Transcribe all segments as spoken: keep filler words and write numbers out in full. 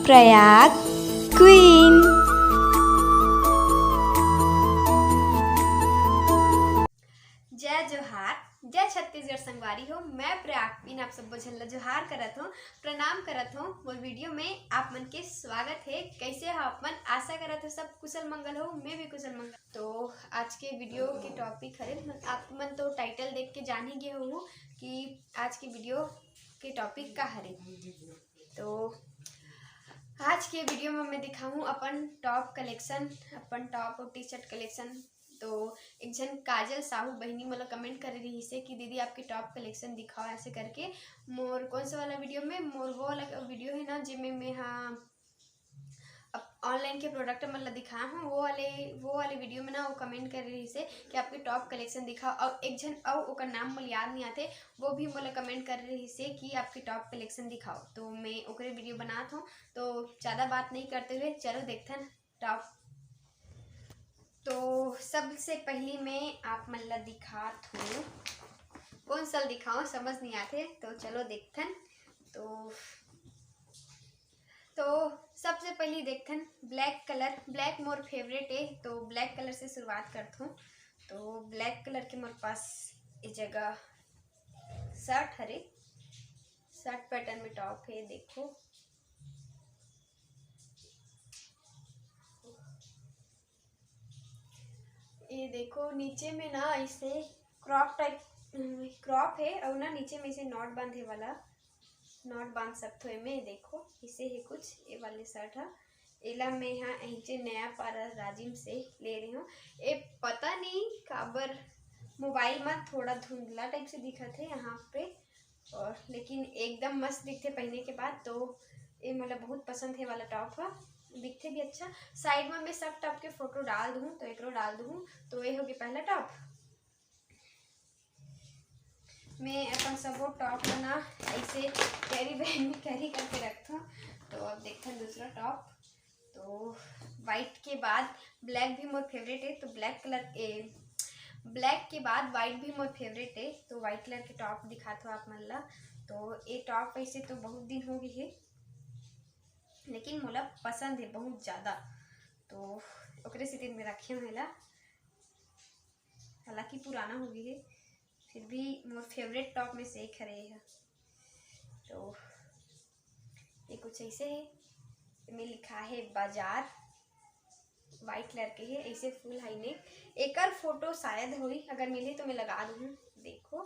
Prayag queen. जय जोहार, जय छत्तीसगढ़ संगवारी हो। मैं प्रयाग क्वीन आप सबो झन ला जोहार करत हूँ, प्रणाम करत हूँ। मोर वीडियो में आप मन के स्वागत है। कैसे हो आप मन? आशा करत हूँ सब कुशल मंगल हो, मैं भी कुशल मंगल। तो आज के वीडियो के टॉपिक हरे, आप मन तो टाइटल देख के जान ही गए हो कि आज के वीडियो के टॉपिक का हरे। तो आज के वीडियो में मैं दिखाऊँ अपन टॉप कलेक्शन, अपन टॉप और टी शर्ट कलेक्शन। तो एक झन काजल साहू बहिनी मोला कमेंट करे रहिस हे कि दीदी आपके टॉप कलेक्शन दिखाओ ऐसे करके। मोर कौन सा वाला वीडियो में, मोर वो वाला वीडियो है ना, जेमे मैं हाँ अब ऑनलाइन के प्रोडक्ट मन ला दिखाए हूँ, वो वाले वो वाले वीडियो में ना वो कमेंट करे रहिस हे कि आपके टॉप कलेक्शन दिखाओ। और एक झन अउ ओकर नाम मोला याद नहीं आते, वो भी मोला कमेंट करे रहिस हे कि आपके टॉप कलेक्शन दिखाओ। तो मैं ओकरे वीडियो बनात हूँ, तो ज़्यादा बात नहीं करते हुए चलो देखथन टॉप। तो सबसे पहली मैं आप मन ला दिखात हूँ, कौन सा दिखाऊँ समझ नहीं आते, तो चलो देखथन। तो तो सबसे पहली देखथन ब्लैक कलर, ब्लैक मोर फेवरेट है, तो ब्लैक कलर से शुरुआत करथूँ। तो ब्लैक कलर के मोर पास ये जगह शर्ट हरे, शर्ट पैटर्न में टॉप है, देखो ये देखो नीचे में ना ऐसे क्रॉप टाइप, क्रॉप है और ना नीचे में ऐसे नॉट बांधे वाला, नॉट बांध सकथो एमे। देखो इसे है कुछ ये वाले शर्ट हा, एला मैं हा ऐसे नया पारा राजिम से ले रही हूँ। ये पता नहीं काबर मोबाइल में थोड़ा धुंधला टाइप से दिखत है यहाँ पे, और लेकिन एकदम मस्त दिखथे पहने के बाद। तो ये मोला बहुत पसंद है वाला टॉप हा, दिखथे भी अच्छा। साइड में मैं सब टॉप के फोटो डाल दूँ, तो एकरो डाल दूँ। तो ये होगी पहला टॉप। मैं अपन सबो टॉप ला ना ऐसे कैरी बैग में कैरी करके रखथूँ। तो अब देखथन दूसरा टॉप। तो वाइट के बाद ब्लैक भी मोर फेवरेट है, तो ब्लैक कलर ए ब्लैक के बाद वाइट भी मोर फेवरेट है, तो वाइट कलर के टॉप दिखात हो आप मन ला। तो ये टॉप ऐसे तो बहुत दिन हो गई है, लेकिन मोला पसंद है बहुत ज़्यादा, तो ओकरे सेती मैं रखे हूँ एला। हालांकि पुराना हो गई है, फिर भी मोर फेवरेट टॉप में से एक हरे ये ह। तो ये कुछ ऐसे है, एमे लिखा है बाजार, वाइट कलर के है, ऐसे फुल हाई नेक। एकर फोटो शायद होई, अगर मिली तो मैं लगा दूँ। देखो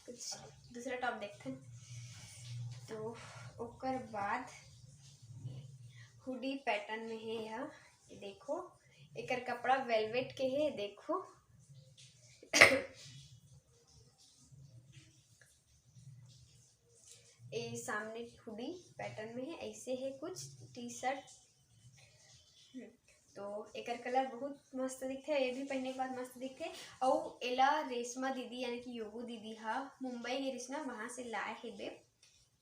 कुछ दूसरा टॉप देखथन। तो ओकर बाद हुडी पैटर्न में है यह, ये देखो एकर कपड़ा वेलवेट के है, देखो ये सामने हुडी पैटर्न में है, ऐसे है कुछ टी शर्ट। हम्म, तो एकर कलर बहुत मस्त दिखथे, ये भी पहने के बाद मस्त दिखथे। अउ एला रेशमा दीदी यानी कि योगो दीदी हा मुंबई गे रिहिस ना, वहाँ से लाए हेबे।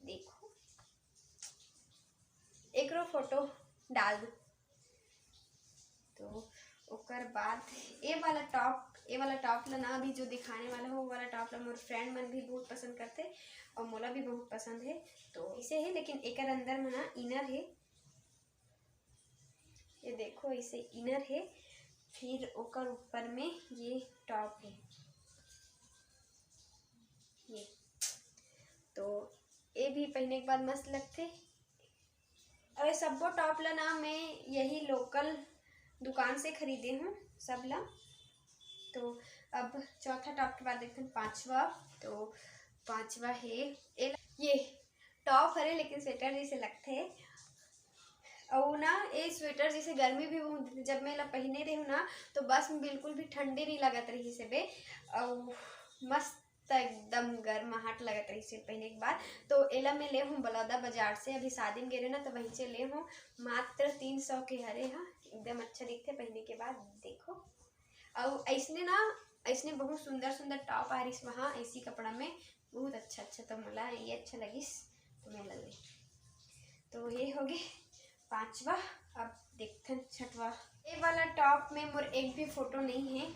देखो एकरो फोटो डाल दो। तो ओकर बाद ए वाला टॉप, ए वाला टॉप ला ना अभी जो दिखाने वाला हूँ, वो वाला टॉप ला मोर फ्रेंड मन भी बहुत पसंद करथे और मोला भी बहुत पसंद है। तो इसे है, लेकिन एकर अंदर में ना इनर है, ये देखो इसे इनर है, फिर ओकर ऊपर में ये टॉप है। ये तो ये भी पहने के बाद मस्त लगथे। अब ये सब्बो टॉप ला ना मैं यही लोकल दुकान से खरीदे हूँ सब ला। तो अब चौथा टॉप के बाद देखते हैं पांचवा। तो पांचवा है ए-, ये टॉप हरे लेकिन स्वेटर जैसे लगथे। और ना ये स्वेटर जैसे गर्मी भी बहुत देथे। जब मैं ला पहने रही हूँ ना तो बस में बिल्कुल भी ठंडी नहीं लगत रही से बे। और मस्त एकदम गर्माहट लगत रही से पहने के बाद। तो एला मैं ले हूँ बलौदा बाजार से, अभी शादी में गे रहे ना तो वहीं से ले हूँ। मात्र तीन सौ के हरे हा, एकदम अच्छा दिखथे पहने के बाद। देखो अउ ऐसने ना ऐसने बहुत सुंदर सुंदर टॉप आ रही वहाँ ऐसी कपड़ा में, बहुत अच्छा अच्छा। तो मोला ये अच्छा लगिस तो मैं ले ली। तो ये हो गए पांचवा। अब देखथन छठवा। ये वाला टॉप में मोर एक भी फोटो नहीं है।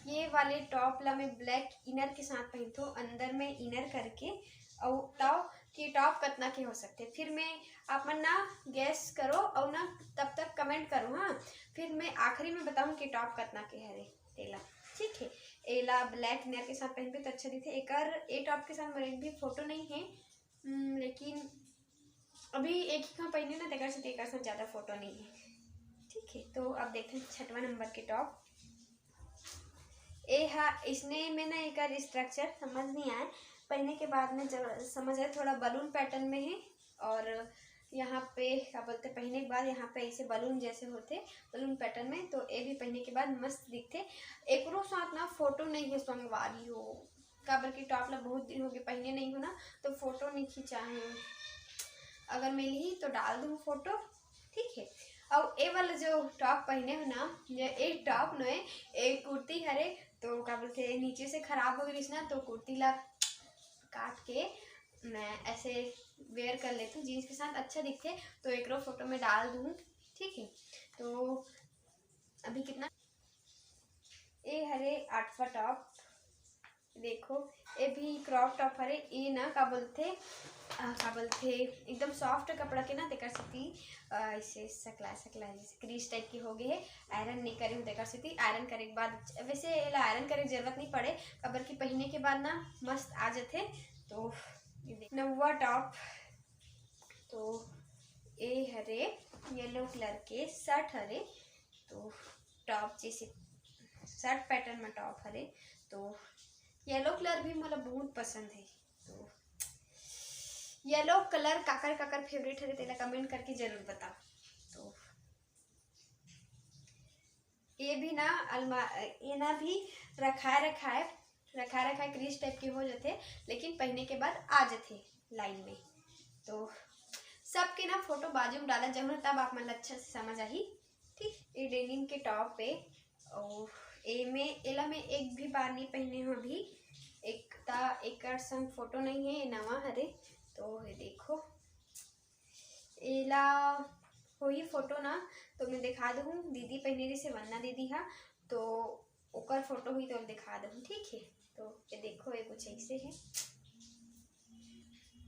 ये वाले टॉप ला मैं ब्लैक इनर के साथ पहनथो, अंदर में इनर करके। और टॉप कि टॉप कतना के हो सकथे। फिर मैं आप मन ना गेस करो और ना तब तक कमेंट करो, हाँ। फिर मैं आखिरी में बताऊँ कि टॉप कतना के हरे तेला, ठीक है। एला ब्लैक इनर के साथ पहनबे तो अच्छा दिखथे। एकर ए टॉप के साथ मोर एक भी फोटो नहीं है, हम्म, लेकिन अभी एक ही का पहने ना, तेकर से तेकर से ज़्यादा फोटो नहीं है, ठीक है। तो अब देखते हैं छठवां नंबर के टॉप। ए हा इसने में ना एकर स्ट्रक्चर समझ नहीं आए, पहने के बाद में जब समझ आए थोड़ा बलून पैटर्न में है। और यहाँ पे क्या बोलते, पहने के बाद यहाँ पे ऐसे बलून जैसे होते, बलून पैटर्न में, तो ये भी पहने के बाद मस्त दिखते। एकरो साथ ना फोटो नहीं है संगवारी हो, काबर कि टॉप ला बहुत दिन हो गए पहने नहीं हो ना, तो फोटो नहीं खिंचा है। अगर मिलही तो डाल दूँ फोटो, ठीक है। और ए वाला जो टॉप पहने हो ना, ये एक टॉप नोए, एक कुर्ती हरे, तो का बोलते नीचे से खराब हो गई ना, तो कुर्ती ला काट के मैं ऐसे वेयर कर लेती हूँ, जीन्स के साथ अच्छा दिखते, तो एकरो फोटो में डाल दूँ, ठीक है। तो अभी कितना, ए हरे आठवां टॉप, देखो, ए भी क्रॉप टॉप हरे। ए ना का बोलथे, अ, का बोलथे, एकदम सॉफ्ट कपड़ा के ना, तेकर सेती, अ, ऐसे सकला सकला जैसे क्रीज टाइप के हो गए है। आयरन नहीं करे हूँ, तेकर सेती। आयरन करे के बाद, वैसे एला आयरन करे के जरूरत नहीं पड़े, काबर कि पहने के बाद ना मस्त आ जथे। तो ये देख, नौवा टॉप, तो ए हरे येलो कलर के शर्ट हरे, तो टॉप जैसे शर्ट पैटर्न में टॉप हरे, तो येलो कलर भी मोला बहुत पसंद है। तो येलो कलर काकर काकर फेवरेट हरे, तेला कमेंट करके जरूर बताओ। तो ये भी ना अलमा-, ये ना भी रखाए रखाए, रखाए रखाए क्रीज टाइप के हो जाते, लेकिन पहने के बाद आ जाते लाइन में। तो सबके ना फोटो बाजू में डाला जहूँ, तब आप मन ला अच्छा से समझ आही। ठीक, ये डेनिम के टॉप पे, और ए में, एला मैं एक भी बार नहीं पहने हूँ अभी। एक ता एकर संग फोटो नहीं है, ये नवा हरे। तो ये देखो, एला होही फोटो ना, तो मैं दिखा दूँ, दीदी पहने रही से, वन्ना दीदी हा, तो ओकर फोटो हुई तो दिखा दूँ, ठीक है। तो ये देखो, ये कुछ ऐसे है।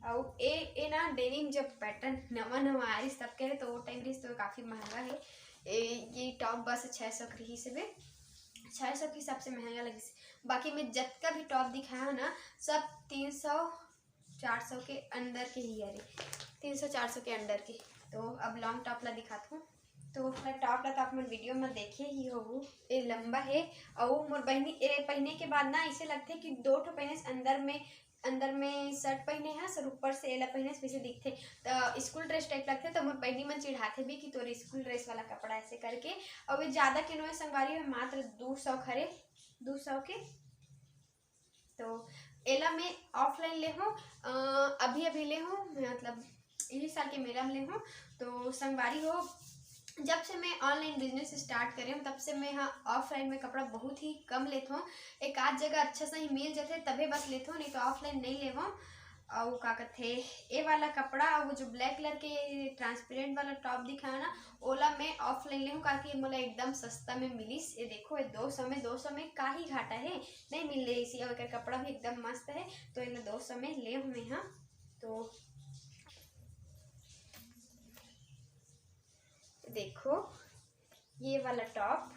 और ए, ए ना डेनिम जब पैटर्न नवा नवा आ रही तब के, तो वो टाइम रही तो काफ़ी महंगा है। ए, ये टॉप बस छः सौ के रही से बे, छः सौ के हिसाब से महंगा लगी। बाकी मैं जतका भी टॉप दिखाया हूँ ना, सब तीन सौ चार सौ के अंदर के ही हरे, तीन सौ चार सौ के अंदर के। तो अब लॉन्ग टॉप ला दिखात हूँ। तो टॉप ला तो आप मन वीडियो में देखे ही होहू, ए लंबा है। और मोर बहनी ए पहने के बाद ना ऐसे लगथे कि दो ठो पहने से अंदर में, अंदर में शर्ट पहने है सर, ऊपर से एला पहने से वैसे दिखथे, तो स्कूल ड्रेस टाइप लगथे। तो मोर बहनी मन चिढ़ाथे भी कि तोर स्कूल ड्रेस वाला कपड़ा ऐसे करके। और ये ज़्यादा के नोए संगवारी में मात्र दो सौ खरे, दो सौ के। तो एला मैं ऑफलाइन ले हूँ, अ, अभी अभी ले हूँ, मतलब यही साल के मेला में ले हूँ। तो संगवारी हो, जब से मैं ऑनलाइन बिजनेस स्टार्ट करे हूँ, तब से मैं हाँ ऑफलाइन में कपड़ा बहुत ही कम लेत हूँ। एक आध जगह अच्छा सही मिल जाथे तभे बस लेत हूँ, नहीं तो ऑफलाइन नहीं लेवं। अउ का कथे, ए वाला कपड़ा, वो जो ब्लैक कलर के ट्रांसपेरेंट वाला टॉप दिखाया ना, ओला मैं ऑफलाइन ले हूँ, काकि मोला एकदम सस्ता में मिलिस। ये देखो, ये दो सौ में, दो सौ में का ही घाटा है, नहीं मिल रही इसी। और एकर कपड़ा भी एकदम मस्त है, तो एला दो सौ में ले हूँ मैं। हाँ, तो देखो, ये वाला टॉप,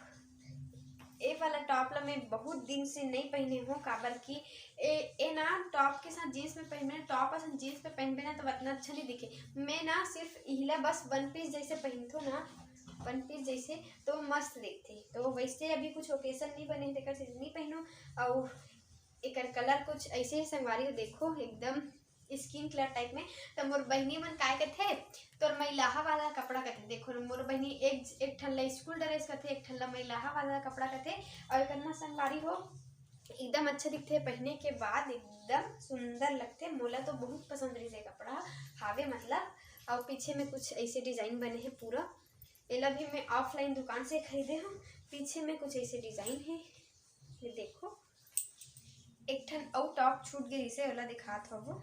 ए वाला टॉप ला मैं बहुत दिन से नहीं पहने हूँ, काबर कि ए, ए ना टॉप के साथ जीन्स में पहनबे ना, टॉप असन जीन्स पे पहनबे ना, तो उतना अच्छा नहीं दिखे। मैं ना सिर्फ इहिला बस वन पीस जैसे पहनथो ना, वन पीस जैसे, तो मस्त दिखथे। तो वैसे अभी कुछ ओकेजन नहीं बने हे, तेकर से नहीं पहनू। और एकर कलर कुछ ऐसे ही संगवारी हो, देखो एकदम स्किन कलर टाइप में। तो मोर बहिनी मन काय कथे, तोर मैलाहा वाला कपड़ा कथे। देखो ना, मोर बहिनी एक, एक ठन ला स्कूल ड्रेस कथे, एक ठन ला मैलाहा वाला कपड़ा कथे। और एकर ना संगवारी हो, एकदम अच्छा दिखथे, पहने के बाद एकदम सुंदर लगथे। मोला तो बहुत पसंद रहिस ये कपड़ा, हावे मतलब। और पीछे में कुछ ऐसे डिजाइन बने हे पूरा। एला भी मैं ऑफलाइन दुकान से खरीदे हूँ। पीछे में कुछ ऐसे डिजाइन है, ये देखो। एक ठन अउ टॉप छूट गई से, ओला दिखात हवो।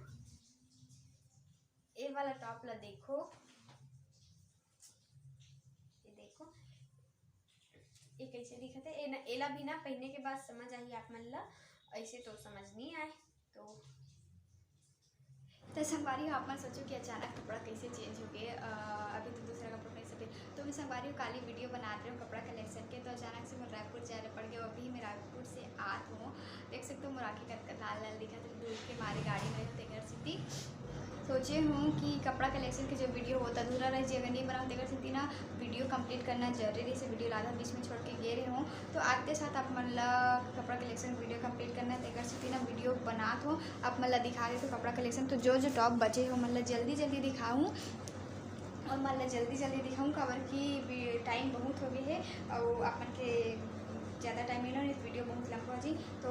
ए वाला टॉप ला देखो, ये देखो, ये कैसे दिखत है। ए न, एला भी ना पहने के बाद समझ आही आप मन ला, ऐसे तो समझ नहीं आए। तो तो संगवारी हो, आप मन सोचो कि अचानक कपड़ा कैसे चेंज हो गए, अ, अभी तो दूसरा कपड़ा पहन सकते। तो मैं संगवारी हो, काली वीडियो बनात रहे हूँ कपड़ा कलेक्शन के, तो अचानक से मैं रायपुर जाए पड़ गया। अभी मैं रायपुर से आत हूँ, देख सकते हो मोर आँखें कतका लाल लाल दिखत है, धूल के मारे गाड़ी में तेकर सेती सोचे हूँ कि कपड़ा कलेक्शन के जो वीडियो होता अधूरा रह जी, अगर नहीं बनाऊँ तेकर सेती ना वीडियो कंप्लीट करना जरूरी से वीडियो लादा बीच में छोड़ के गे रहे हूँ। तो आते साथ आप मन ला कपड़ा कलेक्शन वीडियो कंप्लीट करना है, तेकर सेती ना वीडियो बनात हो, आप मन ला दिखा देते कपड़ा कलेक्शन। तो जो जो टॉप बचे हो मन ला जल्दी जल्दी दिखाऊँ और मन ला जल्दी जल्दी दिखाऊँ, काबर कि टाइम बहुत हो गए है और आप मन के ज़्यादा टाइम मिलो नहीं, वीडियो बहुत लंबा हो जी। तो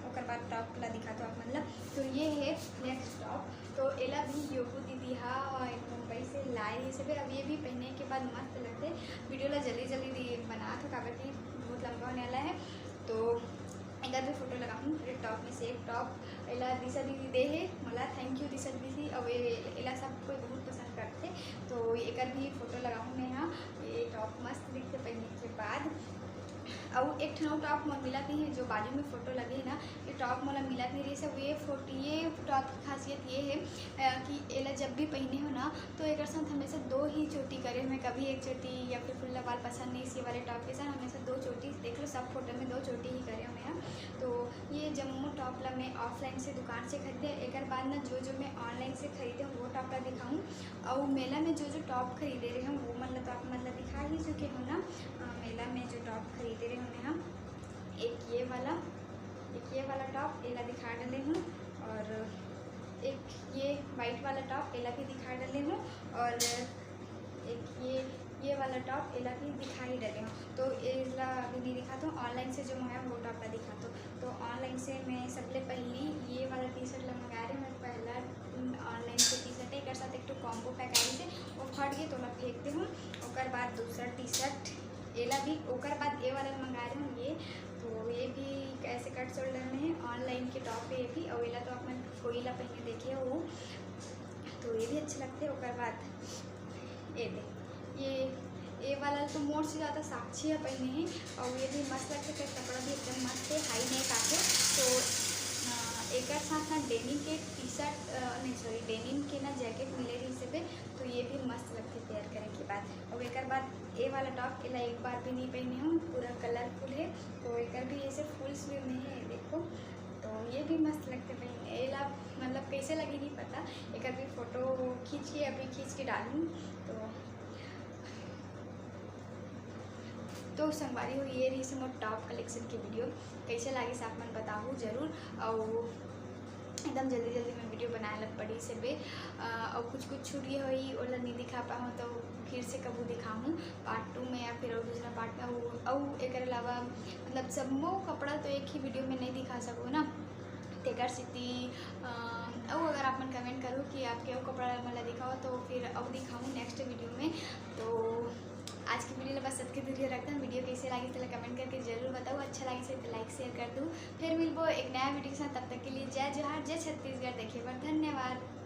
ओकर बाद टॉप ला दिखा दो आप मन ला। तो ये है नेक्स्ट टॉप। तो एला भी योगू दीदी हा, अ, मुंबई से लाए रहिस हवे। अब ये भी पहने के बाद मस्त लगथे। वीडियो ला जल्दी जल्दी दि-, बनात हो, काबर कि बहुत लंबा होने वाला है। तो एकर भी फोटो लगाहूँ। ये टॉप में से एक टॉप एला दिशा दीदी दे हे मोला, थैंक यू दिशा दीदी। अब ये, एला सब कोई बहुत पसंद करथे, तो एकर भी फोटो लगाहूँ मैं हा। ये टॉप मस्त दिखथे पहने के बाद। अउ एक ठन अउ टॉप मोर मिलत नहीं है, जो बाजू में फोटो लगे है ना, ये टॉप मोला मिलत नहीं रहिस हे। ये फोटो, ये टॉप की खासियत ये है, अ, कि एला जब भी पहने हो ना, तो एकर साथ हमेशा दो ही चोटी करे हो मैं, कभी एक चोटी या फिर खुला बाल पसंद नहीं, इसी वाले टॉप के साथ हमेशा दो चोटी, देख लो सब फोटो में दो चोटी ही करे हो मैं। तो ये जम्मो टॉप ला मैं ऑफलाइन से दुकान से खरीदे, एकर बाद ना जो जो मैं ऑनलाइन से खरीदे हूँ वो टॉप ला दिखाऊँ। अउ मेला में जो जो टॉप खरीदे रहे हूँ वो मन ला तो आप मन ला दिखा ही चुके हो ना। अ, मेला में जो टॉप खरीदे रहे हूँ मैं, हम एक ये वाला, एक ये वाला टॉप एला दिखा डाले हूँ, और एक ये वाइट वाला टॉप एला भी दिखा डाले हूँ, और एक ये, ये वाला टॉप एला भी दिखा ही डाले हूँ। तो एला अभी नहीं दिखा, तो ऑनलाइन से जो मंगाया वो टॉप ला दिखा। तो, तो ऑनलाइन से मैं सबले पहली ये वाला टी शर्ट ला मंगा रही हूँ। मैं पहला ऑनलाइन से टी शर्ट है, एकर साथ एक ठो कॉम्बो पैक आई से, वो फट गए तो मैं फेंक दे हूँ। ओकर बाद दूसरा टी शर्ट एला भी, ओकर बाद ये वाला मंगा रहे हूँ ये। तो ये भी ऐसे कट शोल्डर में है, ऑनलाइन के टॉप है ये भी, और एला तो आप मन कोई ला पहने देखे हो, तो ये भी अच्छे लगते हैं। ओकर बाद ये दे, ये, ये वाला तो मोर से ज़्यादा साक्षी है पहने है, और ये भी मस्त लगते हैं, कपड़ा भी एकदम मस्त है, हाई नेक आके। तो अ, एकर साथ ना डेनिम के टी शर्ट, अ, नहीं सॉरी, डेनिम के ना जैकेट मिले रही से, तो ये भी मस्त लगते पेयर करे के बाद। और एकर बाद ये वाला टॉप एला एक बार भी नहीं पहने हूँ, पूरा कलरफुल है, तो एकर भी ऐसे फुल स्लीव में है, देखो। तो ये भी मस्त लगते पहने, एला मतलब कैसे लगी नहीं पता, एकर भी फोटो खींच के अभी खींच के डालूँ। तो, तो संगवारी हो, ये रही से मोर टॉप कलेक्शन की वीडियो। कैसे लागिस आप मन बताहू जरूर। और एकदम जल्दी जल्दी में वीडियो बनाए लग पड़ी से बे, अ, और कुछ कुछ छूट गए होई, ओला नहीं दिखा पाऊँ तो फिर से कबू दिखाऊँ पार्ट टू में या फिर और दूसरा पार्ट में। और, और एकर अलावा मतलब सबो कपड़ा तो एक ही वीडियो में नहीं दिखा सकूँ ना, तेकर सेती, अ, और अगर आप मन कमेंट करो कि आपके और कपड़ा मन ला दिखाओ तो फिर और दिखाऊँ नेक्स्ट वीडियो में। तो आज की वीडियो ला बस अतके दूर रखता हूँ। वीडियो कैसे लागिस तेला कमेंट करके जरूर बताओ, अच्छा लागिस तो लाइक शेयर कर दो। फिर मिलबो एक नया वीडियो के साथ, तब तक के लिए जय जोहार, जय छत्तीसगढ़। देखे बर धन्यवाद।